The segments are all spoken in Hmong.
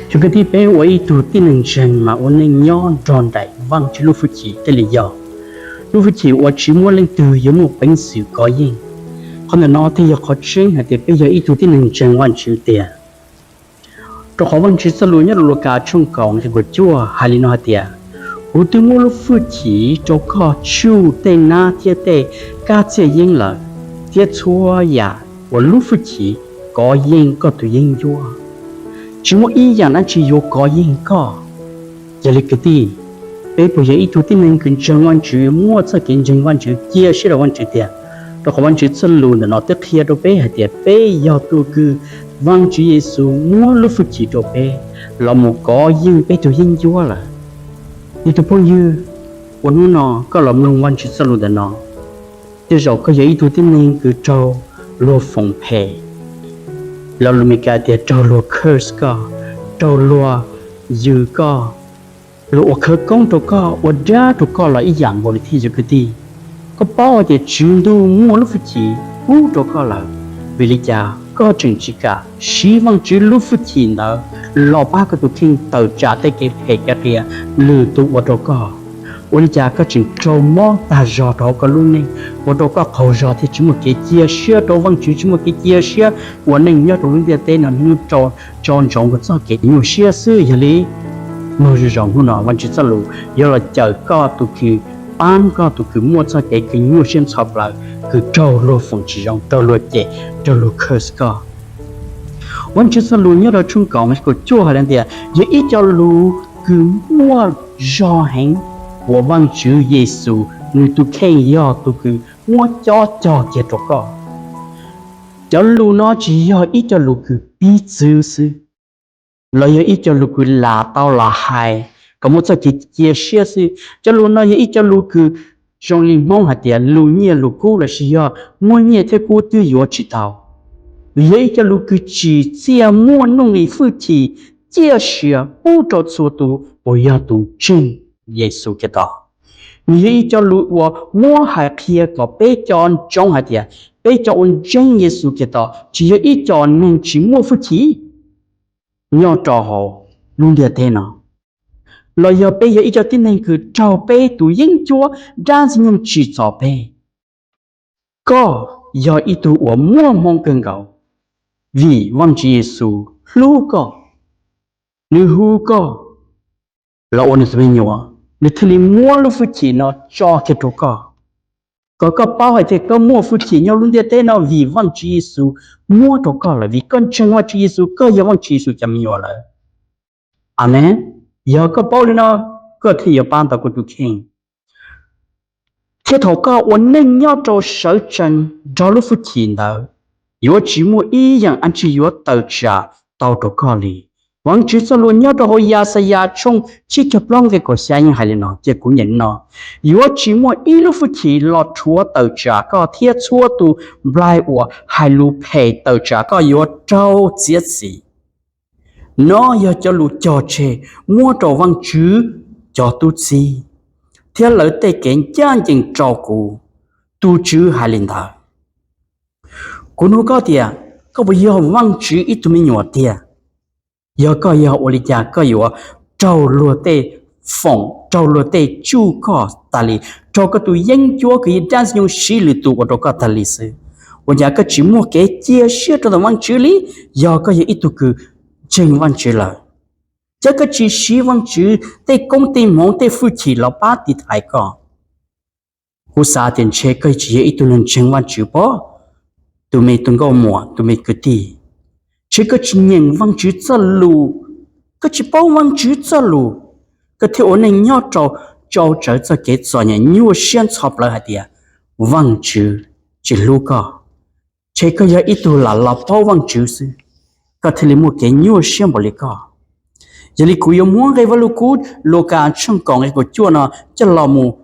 Cov kwv tij, peb ua ib tug tib neeg ntseeg mas ua neej nyob nrog nraim Vajtswv lub hwj chim thiaj li yog. Lub hwj chim uas tsis muaj leej twg yuav muaj peev xwm kov yeej. Qhov ntawm no thiaj yog qhov tseeb hais tias peb yog ib tug tib neeg ntseeg Vajtswv tiag. Rau qhov Vajtswv txoj lus nyob rau Lukas tshooj kaum nqe kaum cuaj hais li no hais tias, kuv twb muab lub hwj chim rau koj tsuj tej nab thiab tej kab txiaj yeeb lawm, thiab txhua yam uas lub hwj chim kov yeej koj tus yeeb ncuab, tsis muaj ib yam dab tsi yuav kov yeej koj. Yog li kwv tij, peb puas yog ib tug tib neeg kws ntseeg Vajtswv, muaj txoj kev ntseeg Vajtswv, cia siab rau Vajtswv tiag? Rau qhov Vajtswv txoj lus ntawm no twb qhia rau peb hais tias peb yog tus kws Vajtswv Yexus muab lub hwj chim rau peb los mus kov yeej peb tug yeeb ncuab lawm. Ib tug phooj ywg, ua hnub no koj los mloog Vajtswv txoj lus ntawm no, tej zaum koj yog ib tug tib neeg kws raug luag foom phem, los lus Meskas tias raug luag curse koj, raug luag yws koj, luag ua khawv koob rau koj, ua dab rau koj los ib yam nkaus li thiab yog kwv tij. Koj paub hais tias Tswv Ntuj muaj lub hwj chim pub rau koj lawm, vim li cas koj tseem tsis kam siv Vajtswv lub hwj chim ntawd los pab koj tus kheej tawm tsam tej kev phem kev qias lwm tus ua rau koj? Ua li cas koj tseem raug mob tag zog rau hauv koj lub neej, ua rau koj qaug zog thiab tsis muaj kev cia siab rau Vajtswv, tsis muaj kev cia siab ua neej nyob rau lub ntiaj teb no, hnub tso ntsoov koj txoj kev nyuaj siab xwb? Yog li, mloog zoo zoo, hnub no Vajtswv txoj lus yuav los cawm koj tus kws, pab koj tus kws muaj txoj kev kws nyuaj siab ntxhov plaws, kws raug luag foom tsis zoo, raug luag cem, raug luag curse koj. Vajtswv txoj lus nyob rau tshooj kaum nqe kaum cuaj hais tias, yog ib co lus kws muaj zog heev uas Vajtswv Yexus nws tus kheej yog tus kws muab cob cog kiag rau koj. Cov lus no tsis yog ib co lus kws piv txwv xwb, los yog ib co lus kws lam tau los hais kom muaj txoj kev cia siab xwb. Cov lus no yog ib co lus kws zoo li Hmoob hais tias lus nyiaj lus kub lossis yog muaj nyiaj thiab kub twb yuav tsis tau. Nws yog ib co lus kws tsim txiaj muaj nuj nqis hwj chim ciaj sia pub rau txhua tus uas yog tus ntseeg Yexus Khetos. Nws yog ib co lus uas muab hais qhia kom peb cov ntsoov hais tias peb cov uas ntseeg Yexus Khetos tsis yog ib co neeg tsis muaj hwj chim nyob rau hauv lub ntiaj teb no, los yog peb yog ib co tib neeg kws raug peb tus yeeb ncuab dab ntxwg nyoog tsim txom peb. Koj yog ib tug uas muaj hmoo kawg nkaus, vim Vajtswv Yexus hlub koj, nws hu koj los ua nws tus me nyuam, nws thiaj li muab lub hwj chim no tso kiag rau koj, kom koj paub hais tias koj muaj hwj chim nyob lub ntiaj teb no vim Vajtswv Yexus muab rau koj lawm. Vim koj ntseeg Vajtswv Yexus, koj yog Vajtswv Yexus cov me nyuam lawm. Amees. Yog koj paub li no, koj thiaj yuav pab tau koj tus kheej. Thiab thaum koj ua neej nyob rau sawv tsees nrog lub hwj chim ntawd, yuav tsis muaj ib yam dab tsi yuav tawm tsam tau rau koj li. Vajtswv txoj lus nyob rau hauv Yaxayas tshooj tsib caug plaub nqe kaum xya yeej hais li no, ces kuv nyeem no: Yuav tsis muaj ib lub hwj chim los rhuav tawm tsam koj, thiab txhua tus nplaig uas hais lus phem tawm tsam koj yuav raug txiav txim. No yog cov lus cog tseg muab rau Vajtswv cov tub txib, thiab lawv tej kev ncaj ncees rau kuv. Tus Tswv hais li ntawd. Kuv nug koj tias, koj puas yog Vajtswv ib tug me nyuam tiag? Yog koj yog, ua li cas koj yuav raug luag tej foom, raug luag tej tsuj koj tas li, raug koj tus yeeb ncuab kws yog dab ntxwg nyoog siv lwm tus ua rau koj tas li xwb? Ua cas koj tsis muaj kev cia siab rau ntawm Vajtswv li? Yog koj yog ib tug kws ntseeg Vajtswv lawm, cas koj tsis siv Vajtswv tej koob tej hmoov tej hwj chim los pab tiv thaiv koj? Kuv xav tias ntshe koj tsis yog ib tug neeg ntseeg Vajtswv pob, tus me tus nkauj muam, tus me kwv tij. Ntshe koj tsis nyeem Vajtswv txoj lus, koj tsis paub Vajtswv txoj lus, koj thiaj ua neej nyob rau tsau tsawv txoj kev txom nyem nyuaj siab ntxhov plawv hais tias Vajtswv tsis hlub koj. Ntshe koj yog ib tug lam los paub Vajtswv xwb, koj thiaj li muaj kev nyuaj siab npaum li koj. Yog li kuv yuav muab nqe Vaj Lug Kub Lukas tshooj kaum nqe kaum cuaj no coj los mus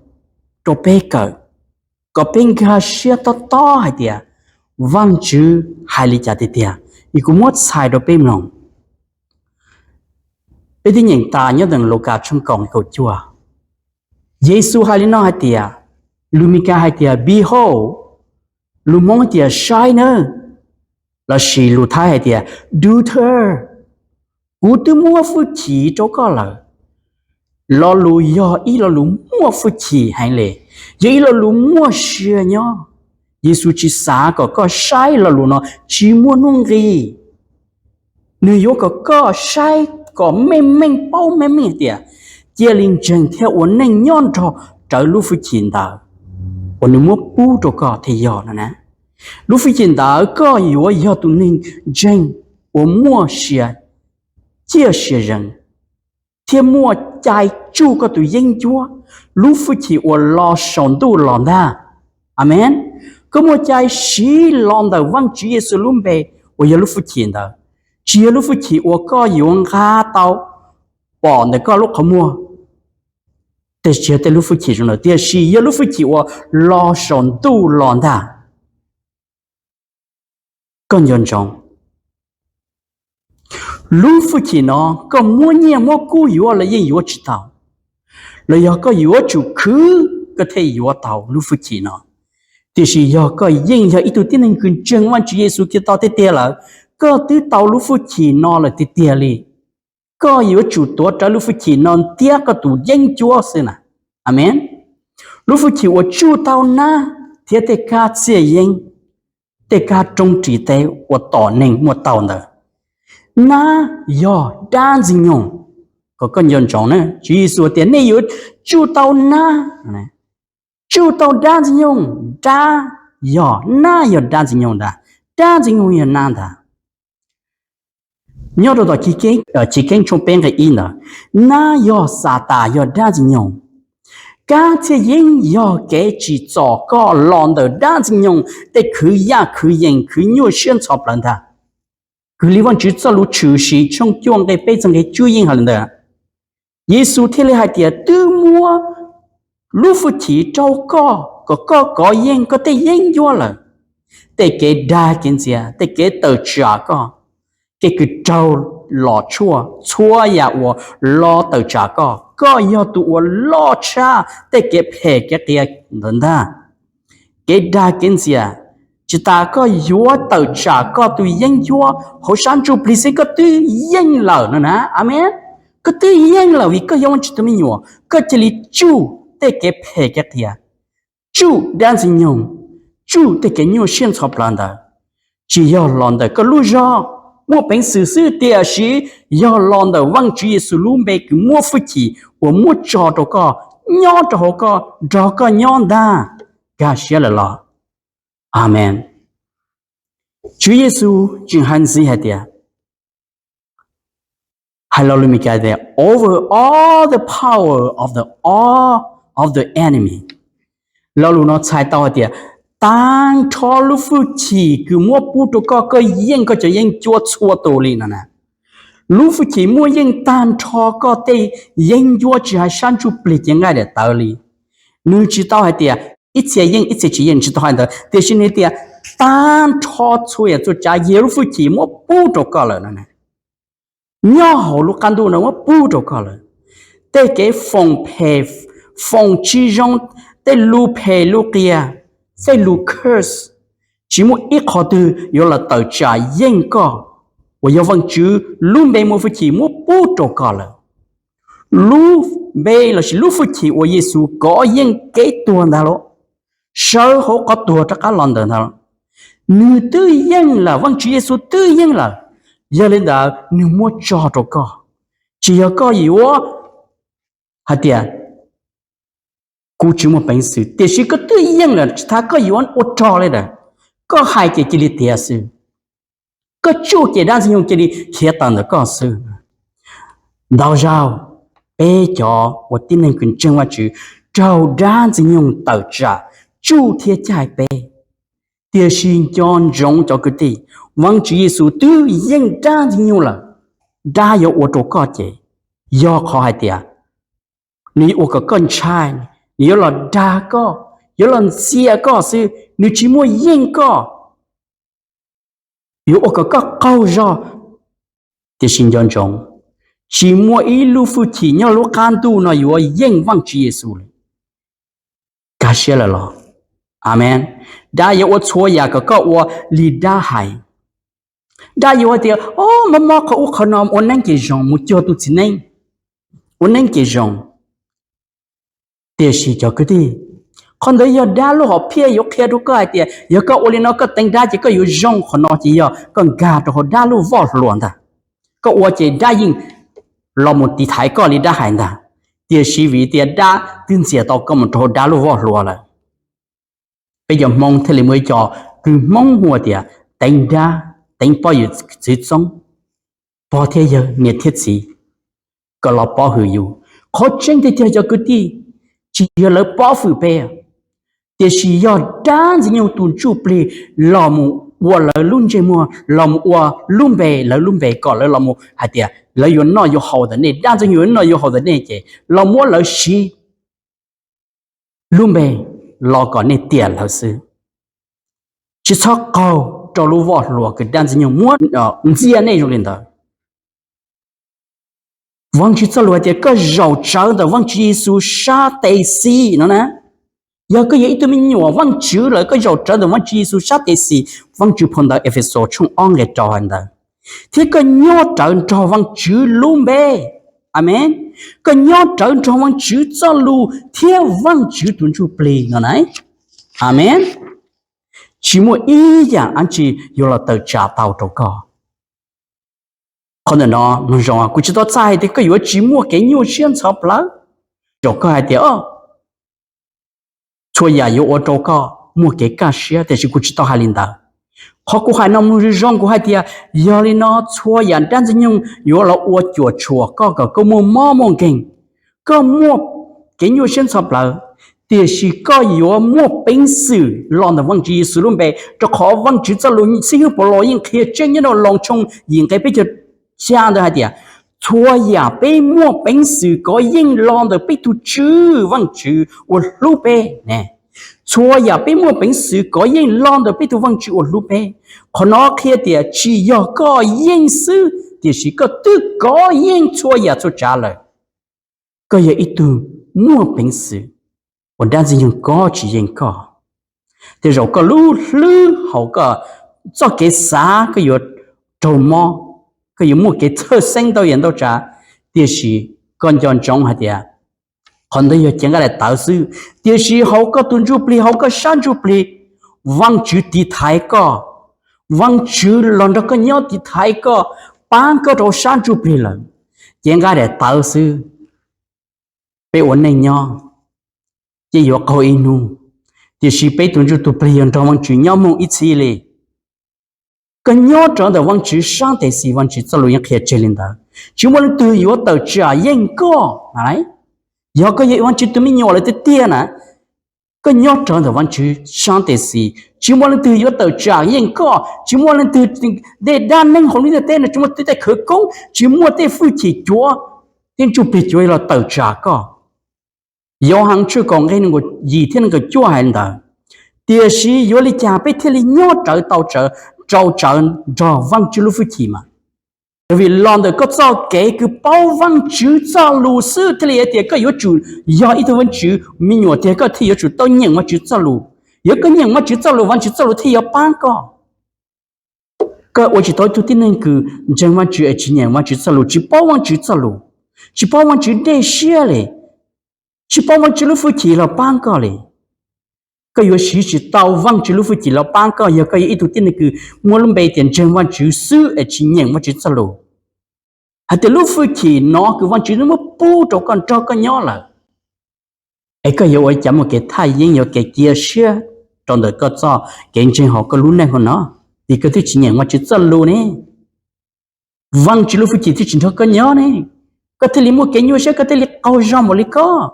rau peb kawm, kom peb nkag siab tob tob hais tias Vajtswv hais li cas tiag tiag. Es kuv muab txhais rau peb mloog. Peb twb nyeem tas nyob ntawm Lukas tshooj kaum nqe kaum cuaj. Yexus hais li no hais tias, lus Meskas hais tias, Behold, lus Hmoob hais tias, Saib nawb, lossis lus Thaib hais tias, Du thawj, Kuv twb muab hwj chim rau koj lawm. Lo lus yog ib lo lus muaj hwj chim heev li, yog ib lo lus muaj sia nyob. Yexus tsis xav kom koj saib lo lus no tsis muaj nuj nqis. Nws yuav kom koj saib kom meej meej paub meej meej tias cia li ntseeg thiab ua neej nyob nrog rawv lub hwj chim ntawd uas nws muab pub rau koj thiaj yog no na. Lub hwj chim ntawd koj yuav yog tus neeg ntseeg uas muaj sia ciaj sia zees thiab muaj cai tsuj koj tus yeeb ncuab, lub hwj chim uas los saum ntuj los ntag. Amees. Koj muaj cai siv los ntawm Vaajtswv Yexus lub npe uas yog lub hwj chim ntawd, tsis yog lub hwj chim uas koj yuav nqa tau pom ntawm koj lub qhov muag, tes tsis yog tej lub hwj chim zoo lawm, tiam sis yog lub hwj chim uas los saum ntuj los ntag. Koj nco ntsoov, lub hwj chim no koj muab nyiaj muab kub yuav los yeej yuav tsis tau, los yog koj yuav tsum khwv koj thiaj yuav tau lub hwj chim no. Tiam sis yog koj yeej yog ib tug tib neeg kws ntseeg Vaajtswv Yexus Khetos tiag tiag lawm, koj twb tau lub hwj chim no lawm tiag tiag li. Koj yuav tsum tuav rawv lub hwj chim no ntiab koj tus yeeb ncuab xwb na. Amees. Lub hwj chim uas tsuj tau nab thiab tej kab txiaj yeeb, tej kab roob ris teb uas tom neeg muaj tau ntawd. Nab yog dab ntxwg nyoog. Kom koj nco ntsoov na, Tswv Yexus tias nej yuav tsuj tau nab, tsuj tau dab ntxwg nyoog. Dab yog, nab yog dab ntxwg nyoog ntag, dab ntxwg nyoog yog nab ntag. Nyob rau tom Chiv Keeb tshooj peb nqe ib ntawd, nab yog Xatas, yog dab ntxwg nyoog. Kab txiaj yeeb yog kev tsim txom koj los ntawm dab ntxwg nyoog tej khwv yaj khwv yees khwv nyuaj siab ntxhov plawv ntag. Kws li Vaajtswv txoj lus tshwm sim tshooj cuaj nqe peb txog nqe cuaj yeej hais li ntawd. Yexus thiaj li hais tias twb muab lub hwj chim rau koj kom koj kov yeej koj tej yeeb ncuab lawm, tej kev dag kev ntxias, tej kev tawm tsam koj, kev kws raug los tshuaj, txhua yam uas los tawm tsam koj. Koj yog tus uas loj tshaj tej kev phem kev qias ntawd ntag. Kev dag kev ntxias, tsis tas koj yuav tawm tsam koj tus yeeb ncuab hauv sab ntsuj plig xwb koj twb yeej lawm no na. Amees. Koj twb yeej lawm vim koj yog Vaajtswv tus me nyuam, koj cia li tsuj tej kev phem kev qias, tsuj dab ntxwg nyoog, tsuj tej kev nyuaj siab ntxhov plawv ntawd. Tsis yog los ntawm koj lub zog muaj peev xwm xwb, tiam sis yog los ntawm Vaajtswv Yexus lub npe kws muaj hwj chim uas muab tso rau koj, nyob rau hauv koj, nrog koj nyob ntag. Nkag siab lawm los? Amees. Tswv Yexus tseem hais ntxiv hais tias, hais lo lus Meskas tias over all the power of the, all of the enemy. Lo lus no txhais tau hais tias tag nrho lub hwj chim kws muab pub rau koj, koj yeej koj cov yeeb ncuab txhua tus li no na. Lub hwj chim muaj yeej tag nrho koj tej yeeb ncuab tsis hais sab ntsuj plig cev nqaij daim tawv li. Nws tsis tau hais tias ib txhia yeej ib txhia tsis yeej, tsis tau hais ntawd, tiam sis nws tias tag nrho txhua yam txhua tsav yog lub hwj chim muab pub rau koj lawm no na. Nyob hauv lub qab ntuj no muab pub rau koj lawm. Tej kev foom phem, foom tsis zoo, tej lus phem lus qias, tej lus curse, tsis muaj ib qho twg yuav los tawm tsam yeej koj, uas yog Vaajtswv lub npe muaj hwj chim muab pub rau koj lawm. Lub npe lossis lub hwj chim uas Yexus kov yeej kev tuag ntag lauj, sawv hauv qhov tuag rov qab los ntawm ntag lauj, nws twb yeej lawm, Vaajtswv Yexus twb yeej lawm. Yog li ntawd nws muab tso rau koj. Tsis yog koj yuav hais tias kuv tsis muaj peev xwm, tiam sis koj twb yeej lawm, tsis tas koj yuav ua rog li ntawd, koj hais ces cia li tiav xwb, koj tsuj ces dab ntxwg nyoog cia li khiav tawm ntawm koj xwb. Ntau zaug peb cov uas tib neeg kws ntseeg Vaajtswv raug dab ntxwg nyoog tawm tsam tsuj thiab caij peb. Tiam sis nco ntsoov cov kwv tij, Vaajtswv Yexus twb yeej dab ntxwg nyoog lawm, dab yuav ua rau koj ces yog qhov hais tias nws yuav ua kom koj ntshai, nws yuav los dag koj, yuav los ntxias koj xwb, nws tsis muaj yeej koj, yuav ua kom koj qaug zog. Tiam sis nco ntsoov, tsis muaj ib lub hwj chim nyob lub qab ntuj no yuav yeej Vaajtswv Yexus li. Nkag siab lawm los? Amees. Dab yuav ua txhua yam kom koj ua li dab hais. Dab yuav hais tias, o, mob mob qhov ub qhov no ua neeb ces zoo, mus cuag tus txiv neeb ua neeb ces zoo. Tiam sis cov kwv tij, qhov ntawd yog dab lub hom phiaj yuav qhia rau koj hais tias yog koj ua li no koj teev dab ces koj yuav zoo, qhov no ces yog koj nkag rau hauv dab lub voj hlua ntag. Koj ua ces dab yeej los mus tiv thaiv koj li dab hais ntag. Tiam sis vim tias dab twb ntxias tau koj mus rau hauv dab lub voj hlua lawm. Peb cov Hmoob thiaj li muaj ib co kwv Hmoob hu tias teev dab, teev poj yawm txwv txoob, pog thiab yawg niam thiab txiv, kom los pov hwm yus. Qhov tseeb tiag tiag cov kwv tij, tsis yog lawv pov hwm peb, tiam sis yog dab ntxwg nyoog tus ntsuj plig los mus ua lawv lub ntsej muag, los mus ua lub npe, lawv lub npe kom lawv los mus hais tias lawv yuav noj yuav haus ntawm nej, dab ntxwg nyoog yuav noj yuav haus ntawm nej ces los muab lawv siv lub npe los kom nej tiam lawv xwb. Tsis txhob qaug rau lub voj hlua kws dab ntxwg nyoog muab ntxias nej zoo li ntawd. Vaajtswv txoj lus hais tias koj zaum tsawv ntawm Vaajtswv Yexus sab tes xis no na. Yog koj yog ib tug me nyuam Vaajtswv lawm, koj zaum tsawv ntawm Vaajtswv Yexus sab tes xis, Vaajtswv phau ntawv Efexus tshooj ob nqe rau hais ntawd, thiab koj nyob rawv nrog Vaajtswv lub npe. Amees. Koj nyob rawv nrog Vaajtswv txoj lus thiab Vaajtswv tus ntsuj plig no na. Amees. Tsis muaj ib yaam dab tsi yuav los tawm tsam tau rau koj. Qhov ntawm no, zoo, kuv tsis tau txhais hais tias koj yuav tsis muaj kev nyuaj siab ntxhov plawv. Zaum koj hais tias txhua yaam yuav ua rau koj muaj kev kaj siab, tiam sis kuv tsis tau hais li ntawd. Qhov kuv hais no mloog zoo zoo, kuv hais tias yog li no txhua yaam dab ntxwg nyoog yuav los ua cuam tshuam koj kom koj muaj mob muaj nkeeg, koj muaj kev nyuaj siab ntxhov plawv, tiam sis koj yuav muaj peev xwm los ntawm Vaajtswv Yexus lub npe, rau qhov Vaajtswv txoj lus, xib hwb Paulus yeej qhia tseeb nyob rau Loos tshooj yim nqe peb caug xya ntawd hais tias txhua yaam peb muaj peev xwm kov yeej los ntawm peb tug Tswv Vaajtswv uas hlub peb ne. Txhua yaam peb muaj peev xwm kov yeej los ntawm peb tug Vaajtswv uas hlub peb. Qhov no qhia tias tsis yog koj yeej xwb, tiam sis koj twb kov yeej txhua yaam txhua tsav lawm. Koj yog ib tug muaj peev xwm uas dab ntxwg nyoog kov tsis yeej koj. Tej zaum koj lub hlwb hauv koj txoj kev xav koj yuav raug mob, koj yuav muaj kev txhawj xeeb ntau yam ntau tsav, tiam sis koj nco ntsoov hais tias qhov ntawd yog cev nqaij daim tawv xwb, tiam sis hauv koj tus ntsuj plig, hauv koj sab ntsuj plig, Vaajtswv tiv thaiv koj. Vaajtswv los nrog koj nyob tiv thaiv koj, paab koj rau sab ntsuj plig lawm. Cev nqaij daim tawv xwb, peb ua neej nyob ces yuav qaug ib hnub, tiam sis peb tus ntsuj tus plig yog nrog Vaajtswv nyob moog ib txhis li. Koj nyob rawv ntawm Vaajtswv sab tes xis, Vaajtswv txoj lus yeej qhia tseg li ntawd. Tsis muaj leej twg yuav tawm tsam yeej koj. Yog koj yog Vaajtswv tus me nyuam lawm tiag tiag na, koj nyob rawv ntawm Vaajtswv sab tes xis, tsis muaj leej twg yuav tawm tsam yeej koj. Tsis muaj leej twg, tej dab neeg hauv lub ntiaj teb no tsis muaj tej khawv koob, tsis muaj tej hwj chim cuav, tej ntsuj plig cuav los tawm tsam koj. Yauv Has tshooj kaum nqe nees nkaum yim thiab nees nkaum cuaj hais ntawd. Tiam sis yuav li cas peb thiaj li nyob rawv tau, rau tsawv nrog Vaajtswv lub hwj chim mas? Vim los ntawm koj txoj kev kws paub Vaajtswv txoj lus xwb thiaj li hais tias koj yuav tsum yog ib tug Vaajtswv me nyuam tiag, koj thiaj yuav tsum tau nyeem Vaajtswv txoj lus. Yog koj nyeem Vaajtswv txoj lus, Vaajtswv txoj lus thiaj yuav paab koj. Koj ua tsis tau ib tug tib neeg kws ntseeg Vaajtswv es tsis nyeem Vaajtswv txoj lus, tsis paub Vaajtswv txoj lus, tsis paub Vaajtswv dej siab li, tsis paub Vaajtswv lub hwj chim los paab koj li. Koj yuav siv tsis tau Vaajtswv lub hwj chim los paab koj yog koj yog ib tug tib neeg kws muaj lub npe tias ntseeg Vaajtswv xwb es tsis nyeem Vaajtswv txoj lus. Hais tias lub hwj chim no kws Vaajtswv muab pub rau koj nrog koj nyob lawm, es koj yuav ua li cas muaj kev thaj yeeb, yuav kev cia siab rau ntawm koj txoj kev ntseeg hauv koj lub neej hauv no? Vim koj twb tsis nyeem Vaajtswv txoj lus ne. Vaajtswv lub hwj chim twb tsis nrog koj nyob ne, koj thiaj li muaj kev nyuaj siab, koj thiaj li qaug zog npaum li koj.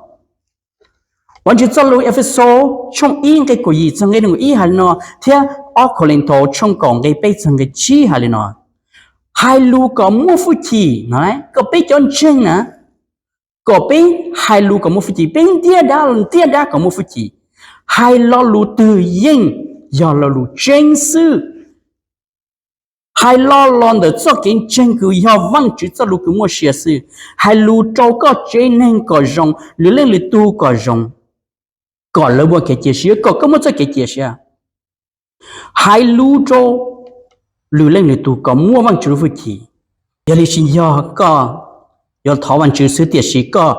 Vaajtswv txoj lus Efexus tshooj ib nqe kaum yim txog nqe nees nkaum ib hais li no, thiab ob Kauleethaus tshooj kaum nqe peb txog nqe tsib hais li no: Hais lus kom muaj hwj chim, kom peb cov ntseeg na, kom peb hais lus kom muaj hwj chim, peb ntiab dab los ntiab dab kom muaj hwj chim. Hais lo lus twg yeej yog lo lus tseeb xwb. Hais lo los ntawm txoj kev ntseeg kws yog Vaajtswv txoj lus kws muaj sia xwb. Hais lus rau koj tsev neeg kom zoo, lwm leej lwm tug kom zoo, kom lawv muaj kev cia siab, kom koj muaj txoj kev cia siab. Hais lus rau lwm leej lwm tus kom muab Vajtswv lub hwj chim. Yog li tsis yog koj yuav thov Vajtswv xwb, tiam sis koj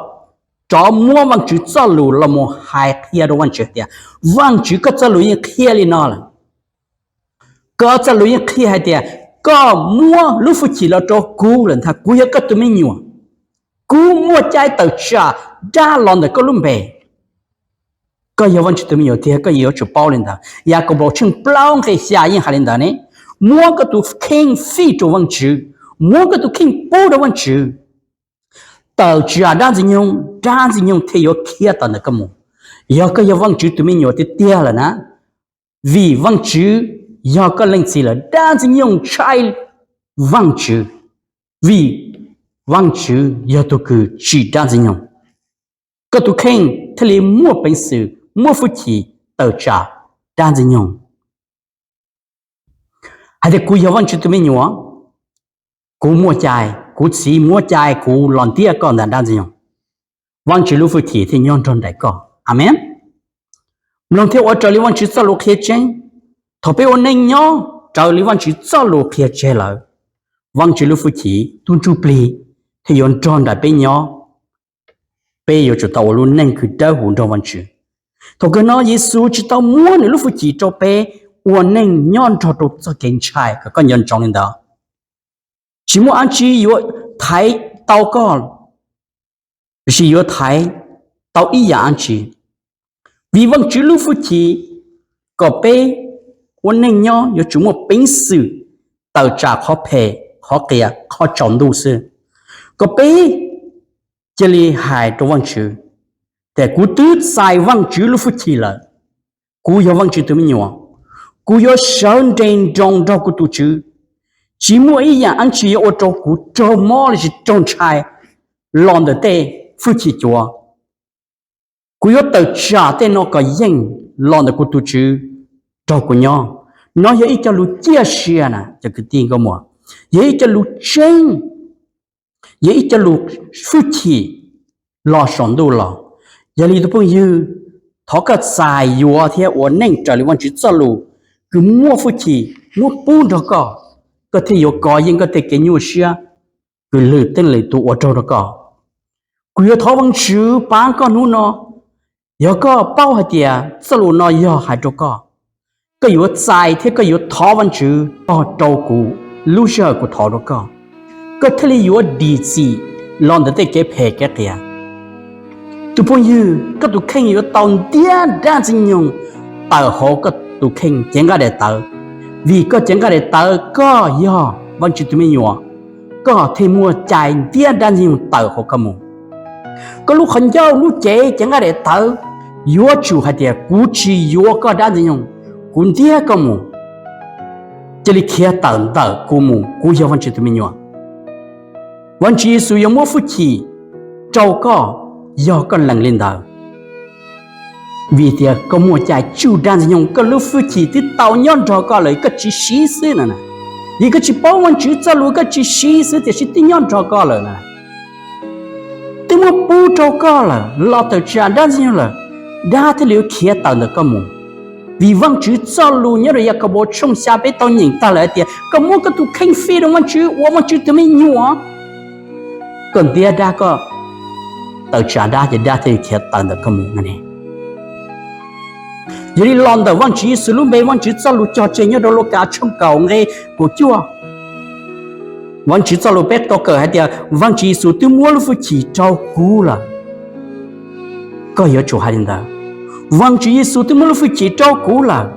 rov muab Vajtswv txoj lus los mus hais qhia rau Vajtswv tias, Vajtswv, koj txoj lus yeej qhia li no lawm. Koj txoj lus yeej qhia hais tias koj muab lub hwj chim los rau kuv lawm ntag, kuv yog koj tus me nyuam. Kuv muaj cai tawm tsam dab los ntawm koj lub npe. Koj yog Vajtswv tus me nyuam tiag, koj yuav tsum paub li ntawd. Yakaunpaus tshooj plaub nqe xya yeej hais li ntawd ne, muab koj tus kheej fij rau Vajtswv, muab koj tus kheej pub rau Vajtswv. Tawm tsam dab ntxwg nyoog, dab ntxwg nyoog thiaj yuav khiav tawm ntawm koj mus. Yog koj yog Vajtswv tus me nyuam tiag tiag lawm na, vim Vajtswv yog koj leej txiv lawm, dab ntxwg nyoog ntshai Vajtswv, vim Vajtswv yog tus kws tsim dab ntxwg nyoog. Koj tus kheej thiaj li muaj peev xwm, muaj hwj chim tawm tsam dab ntxwg nyoog. Hais tias kuv yog Vajtswv tus me nyuam, kuv muaj cai, kuv txiv muaj cai kuv los ntiab koj ntawm dab ntxwg nyoog. Vajtswv lub hwj chim thiaj nyob nrog nraim koj. Amees. Mloog thiab ua raws li Vajtswv txoj lus qhia tseeb. Thaum peb ua neej nyob raws li Vajtswv txoj lus qhia tseg lawm, Vajtswv lub hwj chim, tus ntsuj plig thiaj yuav nrog nraim peb nyob. Peb yuav tsum tau ua lub neej kws dawb huv nrog Vajtswv. Thaum kawg no Yexus tsis tau muab nws lub hwj chim rau peb ua neej nyob nrog rau txoj kev ntshai, kom koj nco ntsoov li ntawd. Tsis muaj dab tsi yuav thaiv tau koj, tiam sis yuav thaiv tau ib yam dab tsi. Vim Vajtswv lub hwj chim kom peb ua neej nyob yuav tsum muaj peev xwm tawm tsam qhov phem, qhov qias, qhov tsaus ntuj xwb, kom peb cia li hais rau Vajtswv tias, kuv twb txais Vajtswv lub hwj chim lawm. Kuv yog Vajtswv tus me nyuam, kuv yuav sawv nres nroos nrog kuv tus Tswv. Tsis muaj ib yam dab tsi yuav ua rau kuv raug mob los sis raug ntshai los ntawm tej hwj chim cuav. Kuv yuav tawm tsam tej no kom yeej los ntawm kuv tus Tswv nrog kuv nyob. No yog ib co lus ciaj sia na cov kwv tij nkauj muam, yog ib co lus tseeb, yog ib co lus hwj chim los saum ntuj los. Yog li tus phooj ywg, thov koj txais yuav thiab ua neej raws li Vajtswv txoj lus kws muaj hwj chim muab pub nrog koj, koj thiaj yuav kov yeej koj tej kev nyuaj siab kws lwm tej lwm tus ua raug rau koj. Kuv yuav thov Vajtswv pab koj hnub no. Yog koj paub hais tias txoj lus no yog hais rau koj, koj yuav txais thiab koj yuav thov Vajtswv, koj rau kuv lub sij hawm kuv thov rau koj, koj thiaj li yuav dim txim los ntawm tej kev phem kev qias. Tus phooj ywg, koj tus kheej yuav tau ntiab dab ntxwg nyoog tawm hauv koj tus kheej cev nqaij daim tawv. Vim koj cev nqaij daim tawv, koj yog Vajtswv tus me nyuam, koj thiaj muaj cai ntiab dab ntxwg nyoog tawm hauv koj mus. Koj lub qhov ncauj lub cev cev nqaij daim tawv yuav tsum hais tias, kuv tsis yuav koj dab ntxwg nyoog, kuv ntiab koj mus, cia li khiav tawm ntawm kuv mus, kuv yog Vajtswv tus me nyuam. Vajtswv Yexus yuav muab hwj chim rau koj yog koj lees li ntawd. Vim tias koj muaj cai tsuj dab ntxwg nyoog, koj lub hwj chim twb tau nyob nrog koj lawm, koj tsis siv xwb no. Vim koj tsis paub Vajtswv txoj lus koj tsis siv xwb, tiam sis twb nyob nrog koj lawm na. Twb muab pub rau koj lawm, los tawm tsam dab ntxwg nyoog lawm, dab thiaj li yuav khiav tawm ntawm koj mus. Vim Vajtswv txoj lus nyob rau Yakaunpaus tshooj xya peb tau nyeem tag lawm hais tias, koj muab koj tus kheej fij rau Vajtswv, ua Vajtswv tus me nyuam, koj ntiab dab, koj tawm tsam dab ces dab thiaj li khiav tawm ntawm koj mus no ne. Yog li los ntawm Vajtswv Yexus lub npe, Vajtswv txoj lus cog tseg nyob rau Lukas tshooj kaum nqe kaum cuaj, Vajtswv txoj lus peb tau kawm hais tias, Vajtswv Yexus twb muab lub hwj chim rau kuv lawm. Koj yuav tsum hais li ntawd, Vajtswv Yexus twb muab lub hwj chim rau kuv lawm,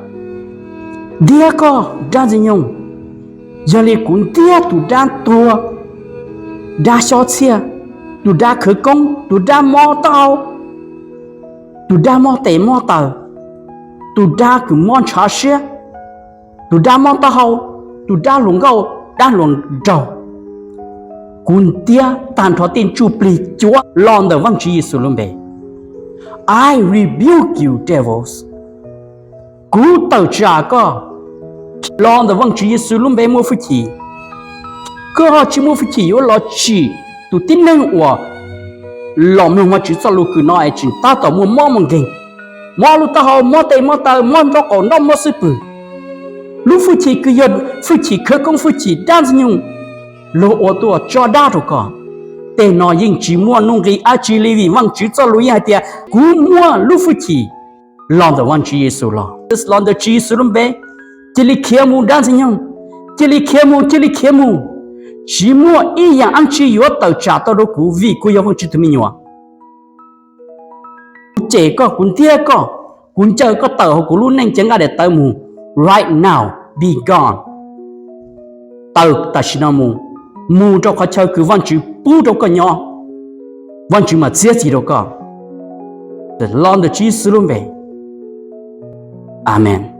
ntiab koj dab ntxwg nyoog. Yog li kuv ntiab tus dab tuag, dab xyob txhiaj, tus dab khawv koob, tus dab mob taub hau, tus dab mob tes mob taw, tus dab kws mob ntshav siab, tus dab mob taub hau, tus dab hluas nkauj, dab hluas nraug. Kuv ntiab tag nrho tej ntsuj plig cuav los ntawm Vajtswv Yexus lub npe. I rebuke you, devils. Kuv tawm tsam koj los ntawm Vajtswv Yexus lub npe muaj hwj chim. Koj tsis muaj hwj chim yuav los tsim tus tib neeg uas los mloog Vajtswv txoj lus kws no es tseem tab tom muaj mob muaj nkeeg, mob lub taub hau, mob tes mob taw, mob nraub qaum nraub mob xwb pwg. Lub hwj chim kws yog hwj chim khawv koob, hwj chim dab ntxwg nyoog, luag ua tuaj tso dab rau koj. Tej no yeej tsis muaj nuj nqis dab tsi li, vim Vaajtswv txoj lus yeej hais tias kuv muaj lub hwj chim los ntawm Vaajtswv Yexus los. Los ntawm Tswv Yexus lub npe, cia li khiav mus dab ntxwg nyoog, cia li khiav mus, cia li khiav mus. Tsis muaj ib yaam dab tsi yuav tawm tsam tau rau kuv, vim kuv yog Vaajtswv tug me nyuam. Kuv cem koj, kuv ntiab koj, kuv ncaws koj tawm hauv kuv lub neej, ca nqaj daim tawv mus right now, be gone. Tawm tam sim no mus, mus rau qhov chaw kws Vaajtswv pub rau koj nyob, Vaajtswv mam txiav txim rau koj. Los ntawm Tswv Yexus lub npe, amees.